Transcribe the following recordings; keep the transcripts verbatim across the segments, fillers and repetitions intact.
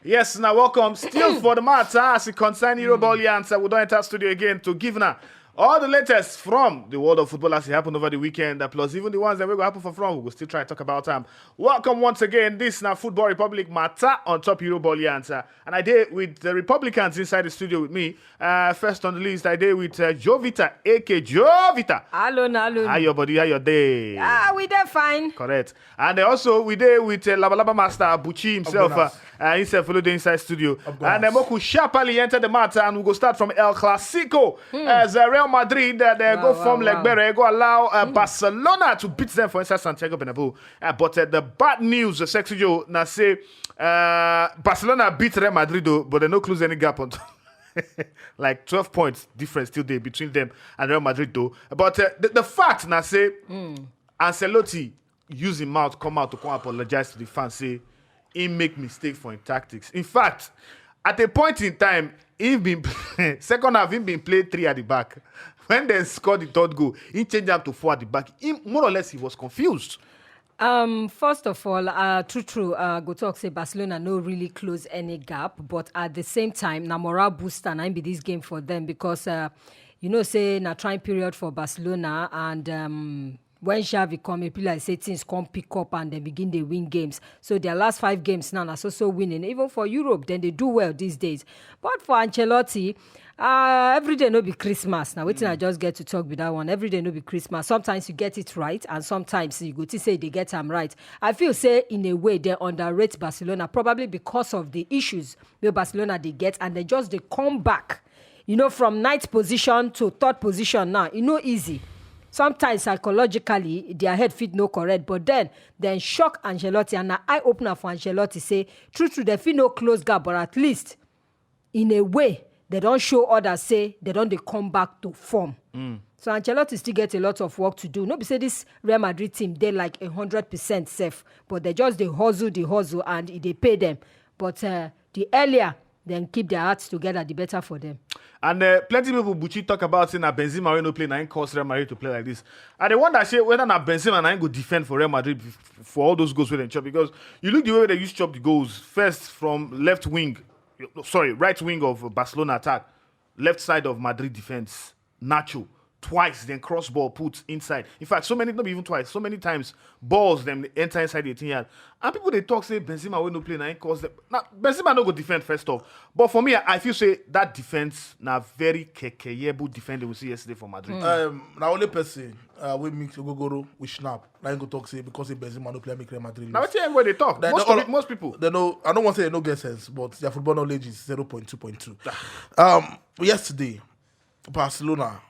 Yes, now welcome. Still for the matter, as it concern Euroball yarns, uh, we don't enter studio again to give now all the latest from the world of football as it happened over the weekend, uh, plus even the ones that will go happen for front, we will still try to talk about them. Welcome once again. This now Football Republic matter on top Euroball yarns, uh, and I did with the Republicans inside the studio with me. Uh, first on the list, I did with uh, Jovita, A K Jovita. Hello, hello. How your body? How your day? Ah, we dey fine. Correct. And also we dey with uh, Laba Laba Master Buchi himself. Uh, Buenas. uh, himself follow the inside studio. Buenas. And uh, Moku sharply enter the matter, and we go start from El Clasico. As uh, Real Madrid, uh, they Wow, go wow, form like wow. better, go allow uh, Barcelona to beat them for inside Santiago Bernabeu. Uh, but uh, the bad news, uh, Sexy Joe, now say uh, Barcelona beat Real Madrid, though, but they no close any gap on. Like twelve points difference still there between them and Real Madrid, though. But uh, the, the fact now say Ancelotti use him mouth come out to come apologize to the fans, say he make mistake for him tactics. In fact, at a point in time, he been second half, he been play three at the back. When they scored the third goal, he changed up to four at the back. He, more or less, he was confused. Um, first of all, uh, true, true, uh, go talk say Barcelona no really close any gap, but at the same time, na morale booster na im be this game for them because uh, you know say na trying period for Barcelona, and um, when Xavi come, e be like say things come pick up and they begin dey win games. So their last five games now na so so winning. Even for Europe, then they do well these days. But for Ancelotti, uh, every day no be Christmas. Now, waiting I just get to talk with that one. Every day no be Christmas. Sometimes you get it right, and sometimes you go to say they get them right. I feel say in a way they underrate Barcelona, probably because of the issues where Barcelona they get, and they just they come back. You know, from ninth position to third position now, e no easy. Sometimes psychologically their head fit no correct, but then then shock Ancelotti, and na eye opener for Ancelotti say true true they fit no close gap, but at least in a way they don't show others say they don't they come back to form. So Ancelotti still get a lot of work to do. No be say this Real Madrid team they like a hundred percent safe, but they just they hustle the hustle and e dey pay them. But uh, the earlier then keep their hearts together, the better for them. And uh, plenty people Buchi talk about saying that Benzema will not play, na him cause Real Madrid to play like this. And they wonder say whether na Benzema na him go defend for Real Madrid f- for all those goals wey dem chop, because you look the way they use chop the goals first from left wing, sorry, right wing of Barcelona attack, left side of Madrid defense, Nacho twice, then cross ball put inside. In fact, so many, not even twice, so many times balls them enter inside the eighteen yard, and people they talk say Benzema will not play, na him cause them. Now Benzema no go defend first off, but for me, I, I feel say that defense na very kekeyable defender we see yesterday for Madrid. Um, na only person uh, we mix Ogogoro with Schnapp. Na him go talk say because say Benzema no play make Real Madrid. Now lose. Wetin everybody talk? Then Most, all- of it, most people. They know. I don't want to say they no get sense, but their football knowledge is zero point two point two. Um, yesterday, Barcelona,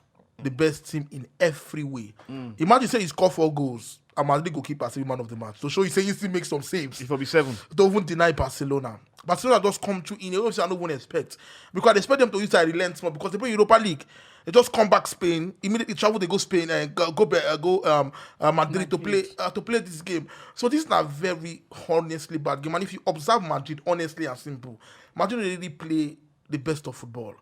the best team in every way. Imagine say he score four goals, and Madrid goalkeeper say man of the match. So show you say he still make some saves. If I be seven. Don't even deny Barcelona. Barcelona just come through in a way I don't even expect, because I expect them to use their relent more because they play Europa League. They just come back Spain, immediately travel, they go Spain and go go, be- uh, go um uh, Madrid to play uh, to play this game. So this is a very honestly bad game. And if you observe Madrid, honestly and simple, Madrid really play the best of football.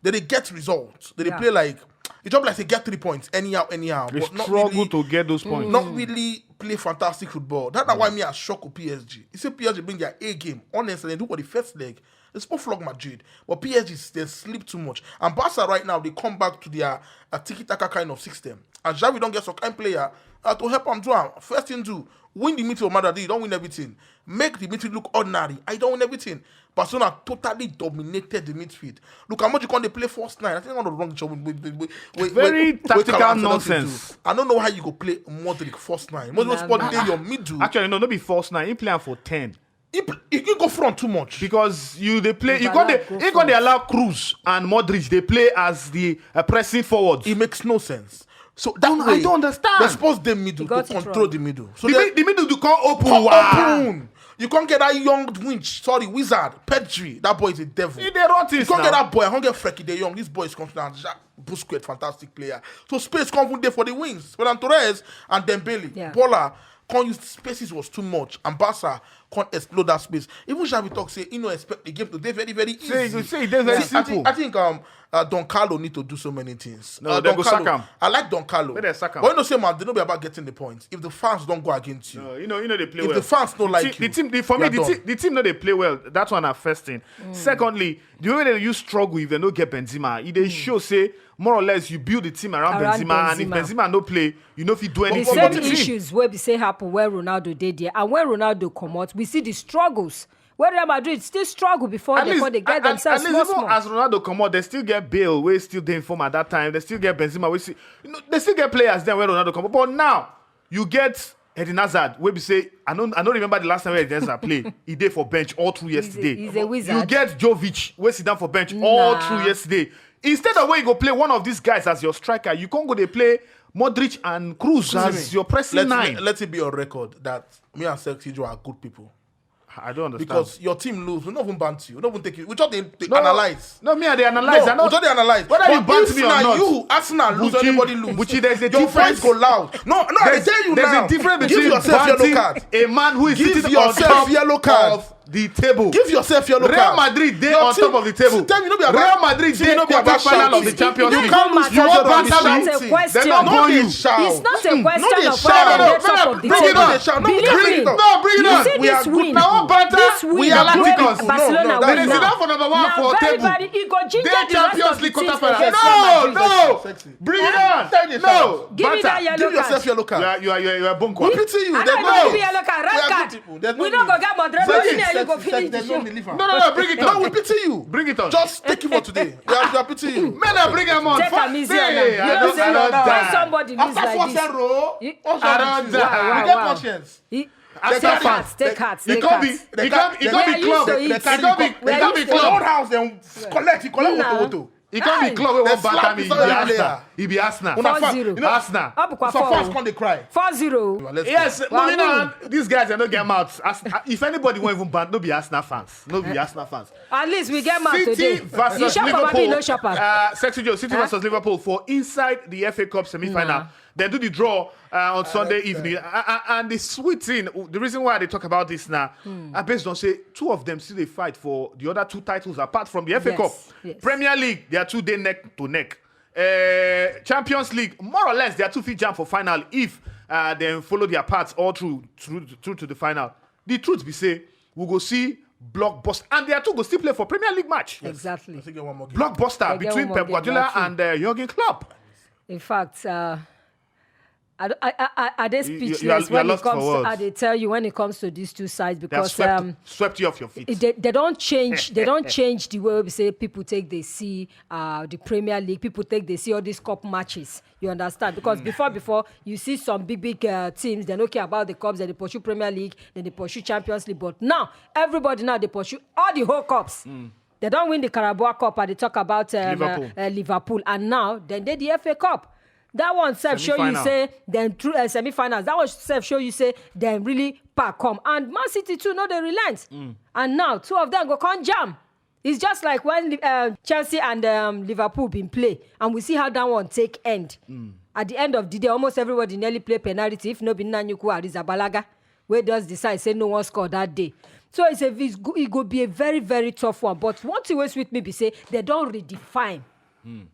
They, they get results. They, they Yeah. play like it's just like they get three points anyhow, anyhow. They but not struggle really, to get those points. not really play fantastic football. That's why me I shock with P S G. You see P S G bring their A game. Honestly, they do what the first leg. They spoke flog Madrid, but P S G they sleep too much. And Barca right now they come back to their uh, tiki taka kind of system. And Xavi don't get some kind player uh, to help him do am. First thing do, win the midfield, Madrid. You don't win everything. Make the midfield look ordinary. I don't win everything. Barcelona totally dominated the midfield. Look how much you can they play first nine. I think one of the wrong job. Wait, wait, wait, wait, Very wait, tactical Carlo Ancelotti nonsense. Do. I don't know how you go play Modric first nine. Modric Nah, spot nah. Dey your middle. Actually, no, not be false nine. He play am for ten. He, pl- he can go front too much. Because you they play, you Overlap got they, go he got they front. Allow Cruz and Modric. They play as the uh, pressing forwards. It makes no sense. So that don't- way, I don't understand. They're supposed the middle You got to it control wrong. The middle. So the, they mid- the middle to come open. come Wow. Open. You can't get that young winch. Sorry, wizard, Pedri. That boy is a devil. He dey rot You things can't get now. That boy. I can't get Frenkie De Jong. This boy is confident. Jacques Busquets, fantastic player. So space come there for the wings. Ferran Torres and Dembele. Yeah. Bola can't use spaces was too much. And Barca can't explode that space. Even Xavi talk say he no expect the game to be very very easy. Say, you say it dey very See, I simple. think, I think um Uh, Don Carlo need to do so many things. No, uh, they Don go Carlo, sack am. I like Don Carlo. Make they sack am. But you know, say, man, they no be about getting the point. If the fans don't go against you, No, you know, you know they play if well. the fans don't like the, you, the team, the, for you me, are the, done. Team, the team no dey play well. That's one are first thing. Secondly, the way they use struggle if they no get Benzema, e dey show say more or less you build the team around, Around Benzema, and if Benzema. Benzema no play, you know if you do The anything. same with the team. Issues wey be say happen when Ronaldo dey there and when Ronaldo comot, we see the struggles wey Real Madrid still struggle before At they least, come dey get at, themselves at small least even small. As Ronaldo comot, they still get Bale wey still dey in form at that time. They still get Benzema wey still, you know, they still get players then when Ronaldo comot. But now you get Eden Hazard wey be say I no I no remember the last time wey Eden Hazard play. He dey for bench all through yesterday. He's a wizard. You get Jovic wey sit down for bench all Nah. through yesterday. Instead of where you go play one of these guys as your striker, you can't go dey play Modric and Kroos as Listen, your pressing let, nine. Let it be on record that me and Sexy Joe are good people. I don't understand. Because your team lose, we don't even ban you. We don't even take you. We just dey, dey No, analyze. No, me I dey analyze. No, I know. we just dey analyze. Whether But you ban if me or na not, you, Arsenal lose, Buchi, anybody lose. Buchi, there's a Your difference. voice go loud. No, no, I There's, tell you there's now. a difference between Give yourself yellow banting card. a man who is Give sitting yourself on top yellow card. of the table. Give yourself yellow Real card. Madrid dey Your on team- top of the table. Tell me, no be Real about Madrid team, dey no be quarter about final of shouting. The Champions You League. can't Matter You of want the banter shouting. me. It's a question. They don't No, dey you- shout. It's not a No, question they of shout. whether No, the top no, of the bring it table. on. Shout. No, Believe bring me, it on. No, bring it you on. see We are this good win, people. Now, what banter? this We are win good people. Barcelona No, no, win that is now. enough. For number one Now, for very, table. very, e go ginger They the rest of Champions the League team quarter final. against No, Real Madrid. No, bring it on. Sexy. No, Give me banter. that yellow Give yourself card. yellow You card. are, you are, you are, you are bone We pity you. I There's don't no want to need. be yellow card, We red are card. good people. There's We no no go need. get Madrid. Sexy, Nothing you go Sexy, finish Sexy, the no show. need leave am. No, no, no, bring it No, on. We pity you. Bring it on. Just take it for today. We are, we are pitying you. Men are bringing him on. Take Fuck am easy me. on am. I don't, I don't When die. somebody lose After like four this, zero, you- what's I wrong don't with you? die. You Wow, get wow. conscience. you- After take four. heart, take heart, It take can't be. heart. It can't. It They can't are be club. used to it. It can't be. It They are can't be used to The club. old it. house then Yeah. collect. You collect Nah. Otowoto. It can't be Aye. club. We They won't slap batter me. the It be player. Arsenal. It be Arsenal. Una Four fan- zero. you know, Arsenal. Up kwa Some fans four. Come dey cry. Four zero. Let's Yes, go. moving Wow. On. These guys are not get mouths. As, uh, if anybody won't even ban, no be Arsenal fans. No be Arsenal fans. At least we get mouth City today. versus You shop Liverpool. Papa, no shop am. Uh, Sexy Joe, City Huh? versus Liverpool for inside the F A Cup semi-final. Nah. Then do the draw uh, on Sunday evening. Uh, uh, and the sweet thing, the reason why they talk about this now, uh, based on say two of them still they fight for the other two titles apart from the F A Yes, Cup. Yes. Premier League, they are two day neck to neck. Uh, Champions League, more or less, they are two feet jump for final if uh, they follow their paths all through, through through to the final. The truth be say, we go see blockbuster, and they are two go still play for Premier League match. Exactly. I think get one more game. Blockbuster They get between one more Pep game, Guardiola they are two. And uh, Jurgen Klopp. In fact, uh, I, I, I, I, I dey You- you- speechless you are- you are when it lost for comes to, words. I dey tell you when it comes to these two sides They have because swept, um, swept you off your feet. it, they, they don't change they don't change the way we say people take they see uh, the Premier League, people take they see all these cup matches. You understand? Because before before you see some big big uh, teams, they don't care about the cups, they pursue Premier League, then they pursue Champions League. But now everybody now they pursue all the whole cups. They don't win the Carabao Cup, and they talk about um, Liverpool. Uh, uh, Liverpool, and now then they the F A Cup. That one self show you Semi-final. Say then through uh, semi-finals. That one self show you say then really pack come, and Man City too no they relent. And now two of them go come jam. It's just like when uh, Chelsea and um, Liverpool been play, and we see how that one take end. At the end of the day, almost everybody nearly play penalty. If no be Nanyuku Arrizabalaga, where does decide say no one score that day. So it's a it's go- it go be a very very tough one. But one thing wey sweet me be say they don't redefine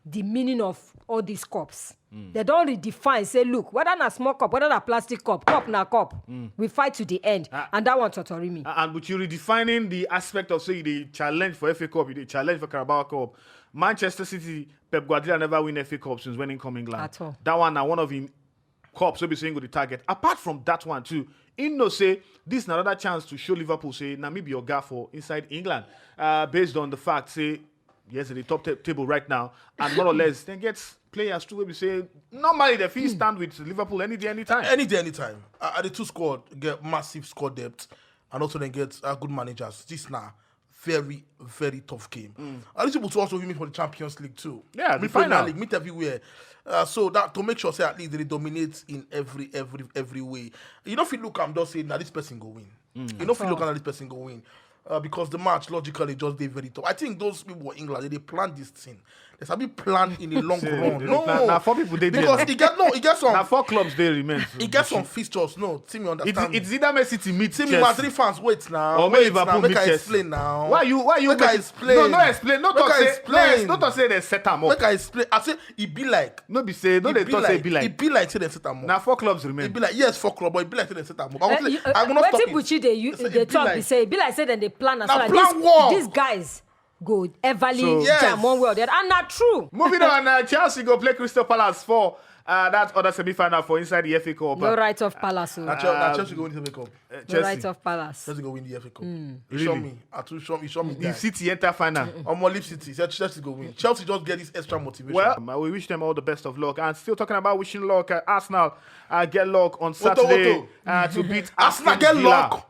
the meaning of all these cups. They don't redefine say look whether na small cup, whether na plastic cup, cup na cup. We fight to the end, and that one totori me. And but you redefining the aspect of say you dey challenge for F A Cup, you dey challenge for Carabao Cup. Manchester City, Pep Guardiola never win F A Cup since when he come England. At all. That one na one of him cups wey be saying go the target. Apart from that one too, he know say this na another chance to show Liverpool say na me be your guy for inside England. Uh, based on the fact say yes, in the top ta- table right now, and more or less then get players too wey be say normally they feel stand with Liverpool any day, anytime. Any day, anytime. Uh, the two squad get massive squad depth, and also then get uh, good managers. This now very very tough game. And these people too also win for the Champions League too. Yeah, the Meet Premier final. League, meet everywhere. Uh, so that to make sure say at least they dominate in every every every way. You know, if you look, I'm just saying now this person go win. You know, if you look at this person go win. Uh, because the match logically just dey very tough. I think those people for England, they, they plan this thing. They sabi plan in the long run. No, na, na four people dey there because now. E get no, e get some, Na four clubs dey remain. e get some fixtures. No, Timmy It's, understand. it's either Man City meet Timmy, Chelsea. Madrid fans, wait now. Or Wait Liverpool now. Make meet I Chelsea. Explain now. Why you why you Make make I it- explain. No, no explain. No Make talk I say explain. No, no talk say they set am up. Make I explain. I say e be like. No be say no E dey be talk like, say e be like. E be like say dem set am up. Na four clubs remain. E be like, yes, four club, but e be like say dem set am up. I Eh, wan say, you- uh, I go not stop wetin it. Buchi dey you- Say e dey be talk like- be say e be like say dem dey plan as Na well. plan These- work. These guys go everly So- Yes. jam one way or the other, and na true. Moving on, uh, Chelsea go play Crystal Palace for uh, that other semi-final for inside the F A Cup. No right of Palace o. Na Chelsea, na Um, Chelsea go win the F A Cup. Uh, No Chelsea. Right of Palace. Chelsea go win the F A Cup. You Really? show me. I too show me. Show me. The City enter final. Omo, leave City. Say Chelsea go win. Chelsea just get this extra motivation. Well, um, we wish them all the best of luck. And still talking about wishing luck, uh, Arsenal uh, get luck on Woto, Saturday woto. Uh, to beat Arsenal Aston get Villa. Luck.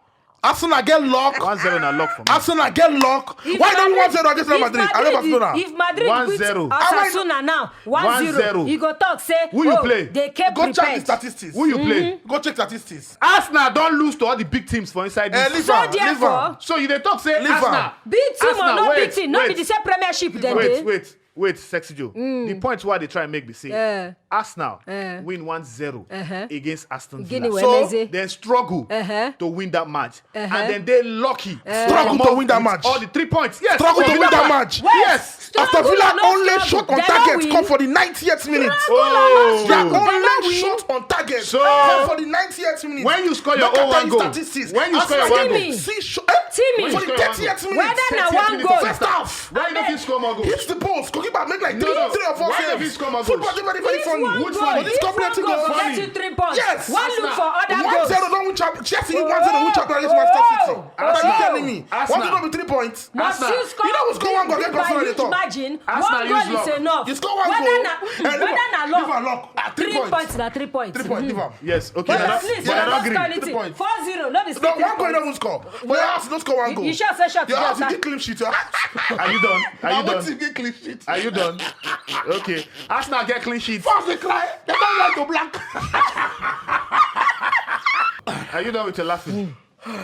Arsenal get luck. One zero na luck for me. Arsenal get luck. If Why don't Madrid- one zero against Real if Madrid? I know Barcelona. If Madrid One beat zero. Osasuna now, one zero, One zero. You go talk say, Who you oh, play? They came Go check the prepared. Statistics. Who you play? Go check statistics. Arsenal don lose to all the big teams for inside Eh, this. leave So am, leave therefore, am. So you dey talk say Leave am. Arsenal. Big team Arsenal, or no wait, big team, no be wait. The same Premiership dem Wait, dey. wait, wait, Sexy Joe. The point why they try and make me say Eh. Arsenal Eh. win one zero Uh-huh. against Aston Guinea Villa. wey So- meze. Then struggle Uh-huh. to win that match, Uh-huh. and then they lucky. Struggle to come out win that with match. All the three points. Yes, Struggle to Aston win Villa. That match. Wait, Yes. struggle Aston Villa or no only struggle, shot on they no target, win. scored for the ninetieth minute. Oh. Their They no only win. Shot on target. So- Scored for the ninetieth minute. When you score your Look at own one the goal. Statistics. When you score your Arsenal one goal. Timmy. See, shot, eh? Timmy. For the When you score your thirtieth one minute. Whether na Thirtieth one minute goal. of first half. First half. Why you don't feel score more goals? Hits the post. Goalkeeper make like No, three, no. three or four Why saves. don't you score more Football goals? dey very, very If funny. one Which goal, one? But this if couple one of things goal go go funny. get you three points. Yes. One look for other One goals. zero don win champ. Chelsea win one zero win champion against Man City. Arsenal. One zero be three points. Must Arsenal. you score? You know who score one goal big against Barcelona by at the huge top? Margin. Arsenal One use goal is luck. Enough. You score one Whether goal. na Eh, whether leave na am, luck. leave am luck. Ah, three Three points. Points na three points. Three points. Leave am. Yes. Okay. But But I at don't least agree. you don't score Three anything. points. Four zero. No be No, still three one goal you points. don't score. But your house you don't score one You- goal. you sure say shot Your you house you attack? get clean sheet. Your house. Are you done? Are Na you done? wetin get clean sheet? Are you done? Okay. Arsenal get clean sheet. Fans dey cry. They don't like to black. Are you done with your laughing?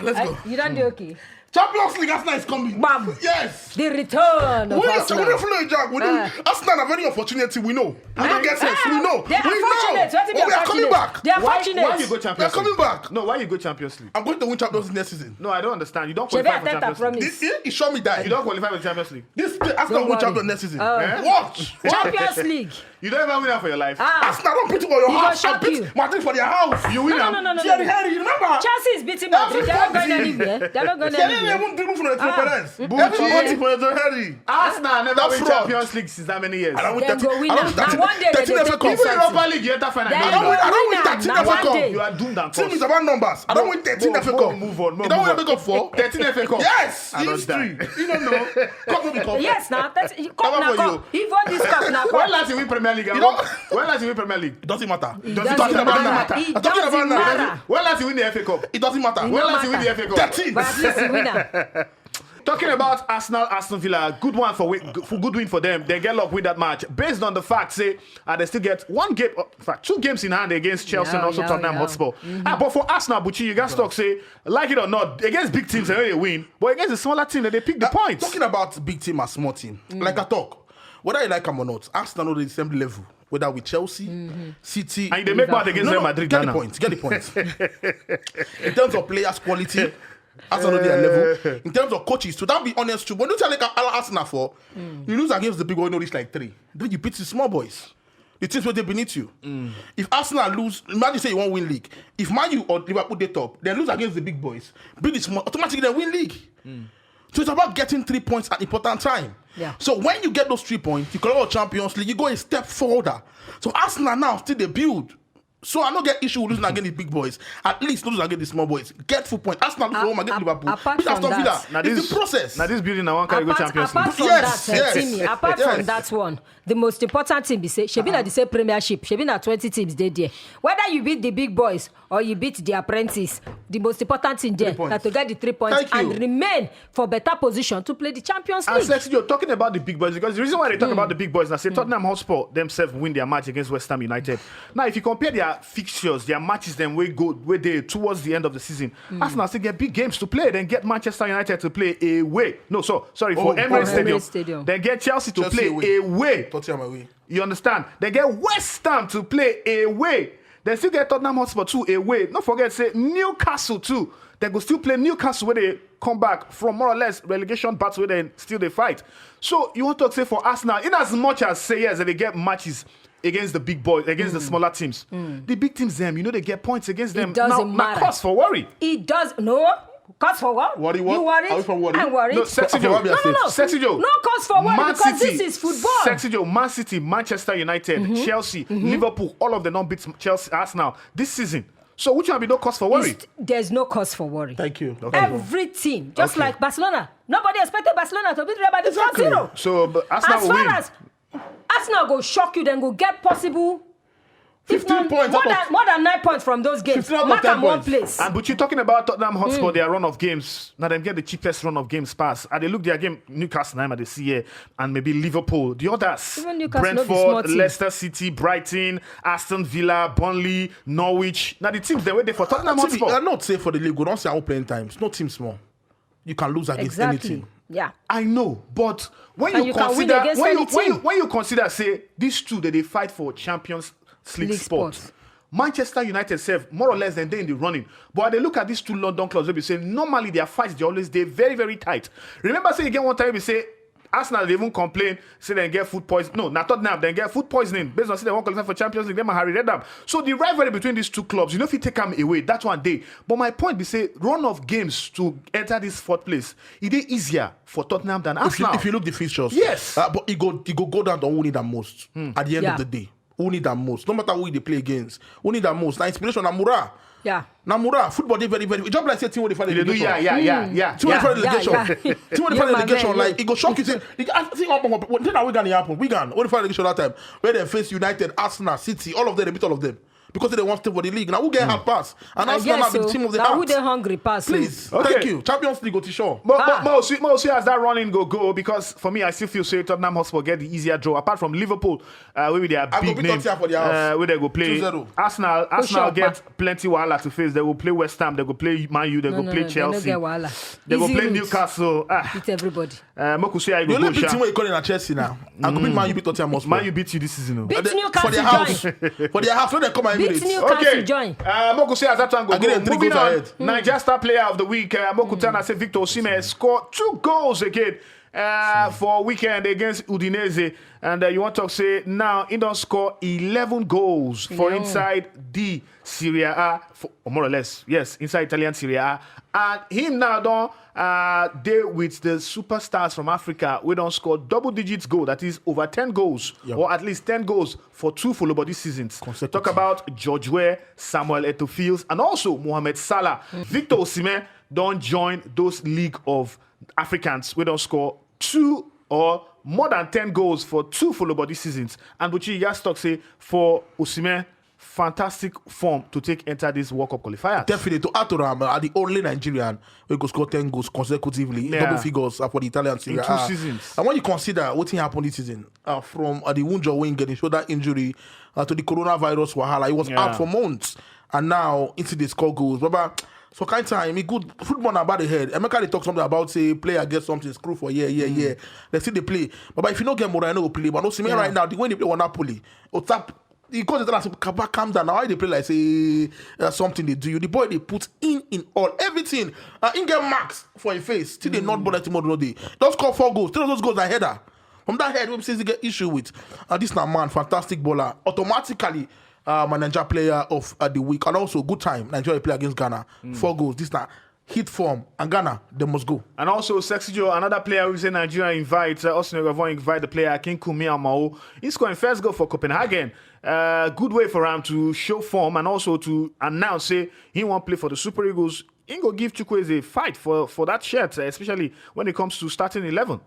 Let's go. You don't do okay. Champions League, Arsenal is coming. Bam. Yes. The return of We know, Arsenal. we don't follow a job. We know Arsenal are very unfortunate. We know. We don't get sense. We know. They are We know. fortunate. Wetin be But we are coming unfortunate? Back. They are Why, fortunate. Why you go We are Champions coming League? Back. No, why you go Champions League? I'm going to win Champions League next season. No, I don't understand. You don't Shebi qualify for Arteta Champions League. promise. This year, it show me that. You don't qualify for Champions League. This year, Arsenal Don't win worry. Champions next season. Oh. Eh? Watch. Champions League. You don't ever win that for your life. Ah. Arsenal don't put it for your He go house. shock Beat you. Madrid for their house. You win No, am. no, no, no, no, Thierry no. Henry, you remember? Chelsea is beating Madrid. They're not going anywhere. They're not going Thierry Henry anywhere. Even dribble for Enzo Ah. Perez. Bucci. Everybody for Enzo Henry. Arsenal never That's win fraud. Champions League since how many years? I don't win Dem thirteen. go win I don't am. win Na thirteen. one day dem Thirteen dey F A talk Cup. Even something. Europa League, you enter final. Dem You go know. win I don't am. win Na thirteen F A one Cup. day. You are doomed and Team cursed. is about numbers. I don't win thirteen Mo- F A mo- Cup. move on, mo- You don't move win on. F A Cup for? Thirteen F A Cup. Yes. I don't History. die. You don't know. Cup no be cup. Yes, now that cup Cover na for cup. you. If all this cup na When cup. Last you win Premier League? You know? When last you win Premier League? It doesn't matter. It Talking doesn't about matter. that. It Talking about doesn't that. Matter. When last you win the F A Cup? It doesn't matter. When last you win the F A Cup? Thirteen. But at least you win am. Talking about Arsenal, Aston Villa, good one for, wi- for good win for them. They get luck with that match based on the fact say uh, they still get one game, uh, in fact two games in hand against Chelsea and Yeah, also yeah, Tottenham yeah. Hotspur. Ah, but for Arsenal, Bucci, you guys talk say like it or not against big teams they no dey win, but against the smaller team they dey pick the points. Talking about big team and small team, like I talk, whether you like am or not, Arsenal no dey the same level. Whether with Chelsea, City, And you dey make mouth against no, Real no, Madrid get now. The point. Get the point. In terms of players' quality, Arsenal no dey their level. In terms of coaches, to that be honest, too, when you tell like Arsenal for, you lose against the big one, no reach like three. Then you beat the small boys, the teams where they beneath you. If Arsenal lose, imagine say you won't win league. If Man U or Liverpool they top, then lose against the big boys, beat the small, automatically they win league. So it's about getting three points at important time. Yeah. So when you get those three points, you qualify for Champions League, you go a step further. So Arsenal now still they build. So I don't get issue with losing against the big boys. At least not losing against the small boys. Get full point. Arsenal lose A- home against a- Liverpool. apart Beat from Aston Villa. Now It's this the process. Now this building I want carry go Apart, Champions apart League. from Yes, that, yes. Timmy, apart from Yes. That one, the most important thing be say, shebi na the same Premiership, shebi na twenty teams dey there. Whether you beat the big boys or you beat the apprentice, the most important thing there Three points. na to get the three points Thank you. And remain for better position to play the Champions And League. Sexy, you're talking about the big boys because the reason why they talk about the big boys now say Tottenham Hotspur themselves win their match against West Ham United. Now, if you compare their fixtures, their matches, then we go where they towards the end of the season. Arsenal still get big games to play, then get Manchester United to play away. No, so sorry for Oh, Emirates oh, Stadium. Emirates Stadium. Then get Chelsea to Chelsea play away. away. Tottenham away. You understand? They get West Ham to play away. They still get Tottenham Hotspur too away. Don't forget, say Newcastle too. They go still play Newcastle where they come back from more or less relegation battle where they still they fight. So you want to say for Arsenal, in as much as say yes, they get matches against the big boys, against the smaller teams. The big teams, them, you know, they get points against them. It doesn't now, matter. Now cause for worry. It does no cause for what? Worry what? You worry? Are we from worry? I'm worried. No, sexy For Joe. what we are No, no, no. Sexy Joe. No cause for worry Man because City, this is football. Sexy Joe, Man City, Manchester United, Chelsea, Liverpool, all of them don't beat Chelsea, Arsenal this season. So which one be no cause for worry? It's- there's no cause for worry. Thank you. Every team, just Okay. like Barcelona. Nobody expected Barcelona to beat Real Madrid Exactly. four zero. So but Arsenal As will far win. as Arsenal go shock you, then go get possible Fifteen if not, points out more of than, more than nine points from those games. Fifteen out of Mark ten am one points. place. And but you talking about Tottenham Hotspur, their run of games. Now them get the cheapest run of games pass. And they look their game Newcastle now, they see here, and maybe Liverpool. The others, Even Newcastle no be small Brentford, team. Leicester City, Brighton, Aston Villa, Burnley, Norwich. Now the teams they wait there for Tottenham See, Hotspur. I not say for the league, we don't see our playing times. No team small. You can lose against Exactly. any team. Yeah. I know, but when And you, you can win consider against when any you, when, you, team. When you consider say these two that they fight for Champions League, League spot, spot. Manchester United self more or less than they in the running. But they look at these two London clubs, they be say normally their fights they always they very very tight. Remember say again one time we say Arsenal they even complain say they get food poison. No, not Tottenham they get food poisoning based on say they won't qualify for Champions League. Them Harry Redknapp. So the rivalry between these two clubs, you know, if you take them away, that one day. But my point be say run of games to enter this fourth place, it is easier for Tottenham than If you, Arsenal. If you look the fixtures, Yes. uh, but it go it go go down to who need them most at the end Yeah. of the day. Who need them most? No matter who they play against, who need them most? Now inspiration, Namura. Yeah. Namura, football they very very. Just like say team with the They do, yeah, yeah, yeah, yeah. Team with yeah. the Yeah, relegation. yeah. Team with the Yeah, my relegation. man, Like yeah. it go shock you. Say, the, I think one one thing that we gonna happen. We gonna only for relegation that time. Where they face United, Arsenal, City, all of them, they beat all of them because they want to stay for the league. Now who get hard pass? And I Arsenal guess have been so. team of the Now who heart. They hungry pass? Please, Okay. Thank you. Champions League go to show. But, Ah. but, but, see, but see as that running go go because for me, I still feel say Tottenham Hotspur get the easier draw. Apart from Liverpool, uh, where they are I go big beat names, Tottenham for their house. Uh, where they go play Two zero. Arsenal. Arsenal Sharp, get plenty wahala to face. They will play West Ham. They go play Man U. They No, go no, play no, they no Chelsea. get wahala. They go Easy play route. Newcastle. Ah, Beat everybody. uh, Moku say I The go only go. big team Sha. we call in Chelsea now. I go beat Man U, beat Tottenham Hotspur. Man U beat you this season. Oh. Beat Uh, they- Newcastle for their house. join. For their house, when they come and Beat Emirates. Newcastle Okay. join. Uh, Moku say as that one go I get go. a three Moving goals on. Ahead. Niger Star Player of the Week. Uh, Moku Tana say Victor Osimhen scored two goals again. Uh, for weekend against Udinese, and uh, you want to say now he don't score eleven goals for Yeah. Inside the Serie A, for, or more or less, yes, inside Italian Serie A, and him now don't uh, deal with the superstars from Africa. We don't score double digits goal, that is over ten goals, Yep. or at least ten goals for two full body seasons. Consecutive. Talk about George Weah, Samuel Eto'o Fields, and also Mohamed Salah. Victor Osimhen don't join those league of Africans. We don't score two or more than ten goals for two full body seasons. And Buchi Yastok say for Osimhen, fantastic form to take enter this World Cup qualifiers. Definitely, to add to them, are the only Nigerian who could score ten goals consecutively, Yeah. double figures uh, for the Italian Serie In two A. Seasons. And when you consider what happened this season, uh, from uh, the wound your wing, getting shoulder injury, uh, to the coronavirus wahala, he was Yeah. out for months, and now into the score goals. Baba, so kind time, he good football about the head. Emeka they talk something about say player get something screw for yeah, yeah, yeah. They see they play, but if you don't get Moreno play, but no see me Yeah. Right now the way they play on Napoli, Otap. He calls it and I said, "Kaba, calm down. Now why they play like say uh, something they do you? The boy they put in in all everything. Uh, in get marks for his face. Till they not bullet him all day. Don't score four goals. Three of those goals are header. From that head, we see he get issue with. Uh, this now man, fantastic bowler. Automatically, uh, my Nigeria player of uh, the week and also good time Nigeria play against Ghana. Four goals. This now hit form and Ghana they must go. And also, Sexy Joe, another player we say Nigeria invite, uh, Arsenal Gavon invite the player Akinkunmi Amao. He scored his first goal for Copenhagen. Uh, good way for him to show form and also to announce say he won't play for the Super Eagles. He go give Chukwueze a fight for, for that shirt, uh, especially when it comes to starting eleven.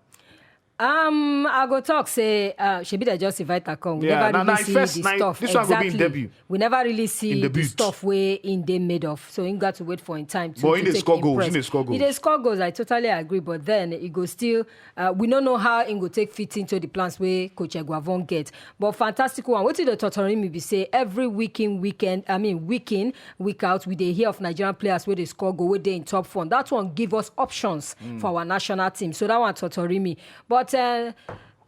Um, I go talk say, uh, shebi they just invite her come. We Yeah, never na- really na see first- the na- stuff. this one go be in Exactly. Debut. We never really see In the Debut. Stuff where in they made of. So he got to wait for in time to, But to he dey take score goals, impress. He dey score goals. He dey score goals. I totally agree. But then he go still. Uh, we don't know how he go take fit into the plans where Coach Eguavon get. But fantastic one. What did the Totorimi be say every week in weekend? I mean, week in, week out, we dey hear of Nigerian players where they score goal, where they in top form. That one give us options Mm. for our national team. So that one Totorimi. But uh,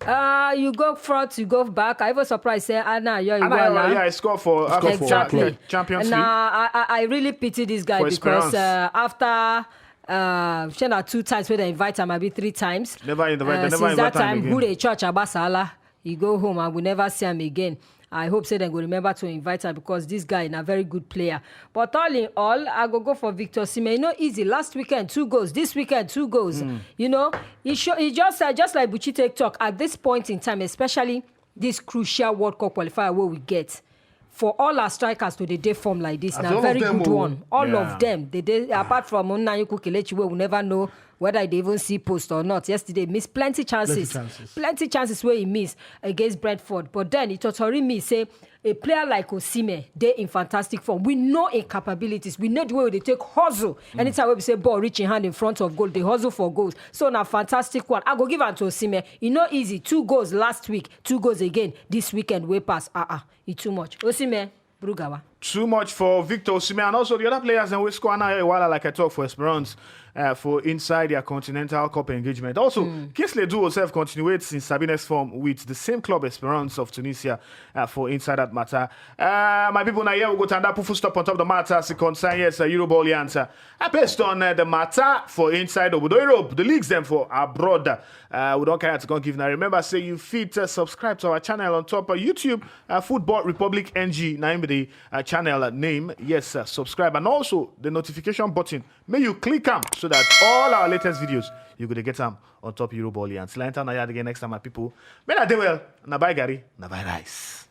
uh, you go front, you go back. I even surprised say Anna Ayo And I, Iwuala. Yeah, I score for, uh, Exactly. for Champions Now, League. I, I, I really pity this guy For because Esperance. Uh, after uh, shey na two times where they invite him, maybe three times. Never invite- Uh, they never since that invite him time, again. Who they church Abasala, he go home and we never see him again. I hope say they go remember to invite him because this guy is a very good player. But all in all, I go go for Victor Osimhen. You know, easy. Last weekend, two goals. This weekend, two goals. Hmm. You know, he show, he just uh, just like Buchi take talk at this point in time, especially this crucial World Cup qualifier where we get. For all our strikers to the day form like this, As now all of very them, good oh. One. All Yeah. Of them, they dey apart from Nnanyeku Kelechi, where we never know whether they even see post or not. Yesterday, miss plenty chances, Plenty chances. Plenty chances where he miss against Brentford. But then it totally me say a player like Osimhen, they in fantastic form. We know in capabilities. We know the way they take hustle. Anytime we say ball reach in hand in front of goal, they hustle for goals. So now fantastic one. I go give am to Osimhen. E no easy. Two goals last week, two goals again this weekend. Way pass. Ah ah, e too much. Osimhen, Brugawa. Too much for Victor Osimhen and also the other players and we score Anna Ayo Iwuala, like I talk, for Esperance uh, for inside their Continental Cup engagement. Also, Kingsley Duo self continuates in Sabines form with the same club, Esperance of Tunisia, uh, for inside that matter. Uh, my people, now here we go to another full stop on top of the matter as it concern, yes, uh, Euroball answer. Uh, based on uh, the matter for inside Obodo Europe, the leagues them for abroad. Uh, we don't care to go give now. Remember, say you fit uh, subscribe to our channel on top of YouTube, uh, Football Republic N G. Now the uh, channel uh, name. Yes, uh, subscribe and also the notification button. May you click them so that all our latest videos you could get them on top Euroball. Until I enter now again next time, my people. May I do well. Na bye Gary, na bye rice.